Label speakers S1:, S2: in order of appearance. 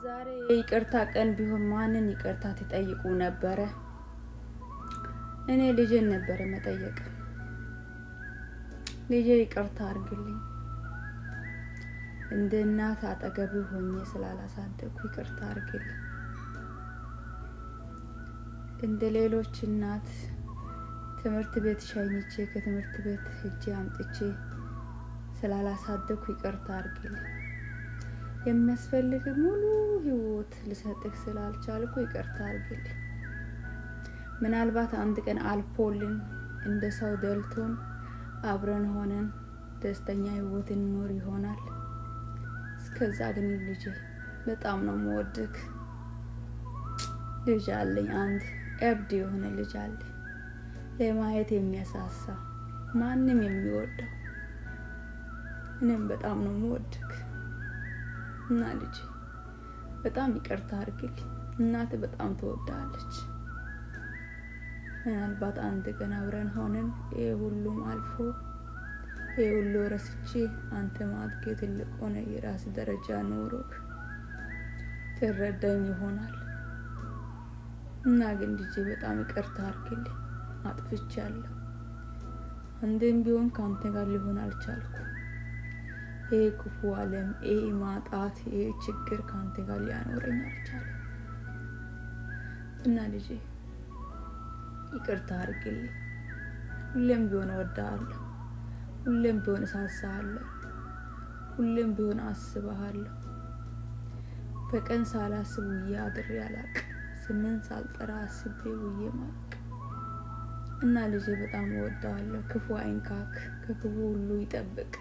S1: ዛሬ የይቅርታ ቀን ቢሆን ማንን ይቅርታ ትጠይቁ ነበረ? እኔ ልጄን ነበረ መጠየቅ። ልጄ ይቅርታ አድርግልኝ፣ እንደ እናት አጠገብ ሆኜ ስላላሳደግኩ ይቅርታ አድርግልኝ። እንደ ሌሎች እናት ትምህርት ቤት ሸኝቼ ከትምህርት ቤት ሄጄ አምጥቼ ስላላሳደግኩ ይቅርታ አድርግልኝ። የሚያስፈልግ ሙሉ ህይወት ልሰጥህ ስላልቻልኩ ይቅርታ አድርግልኝ። ምናልባት አንድ ቀን አልፎልን እንደ ሰው ደልቶን አብረን ሆነን ደስተኛ ህይወት እንኖር ይሆናል። እስከዛ ግን ልጄ በጣም ነው የምወድክ። ልጅ አለኝ፣ አንድ እብድ የሆነ ልጅ አለ፣ ለማየት የሚያሳሳ ማንም የሚወደው። እኔም በጣም ነው የምወድክ እና ልጄ በጣም ይቅርታ አድርግልኝ። እናት በጣም ትወዳለች። ምናልባት አንድ ቀን አብረን ሆነን ይሄ ሁሉም አልፎ ይሄ ሁሉ ረስቼ አንተ ማድጌ ትልቅ ሆነ የራስ ደረጃ ኖሮክ ትረዳኝ ይሆናል እና ግን ልጄ በጣም ይቅርታ አድርግልኝ፣ አጥፍቻለሁ። አንድም ቢሆን ከአንተ ጋር ሊሆን አልቻልኩ። ይሄ ክፉ ዓለም፣ ይሄ ማጣት፣ ይሄ ችግር ከአንተ ጋር ሊያኖረኝ አልቻለም እና ልጄ ይቅርታ አድርግልኝ። ሁሌም ቢሆን እወድሃለሁ። ሁሌም ቢሆን እሳሳሃለሁ። ሁሌም ቢሆን አስብሃለሁ። በቀን ሳላስብ ውዬ አድሬ አላቅም። ስምን ሳልጠራ አስቤ ውዬ ማቅ እና ልጄ በጣም እወድሃለሁ። ክፉ አይንካክ፣ ከክፉ ሁሉ ይጠብቅ።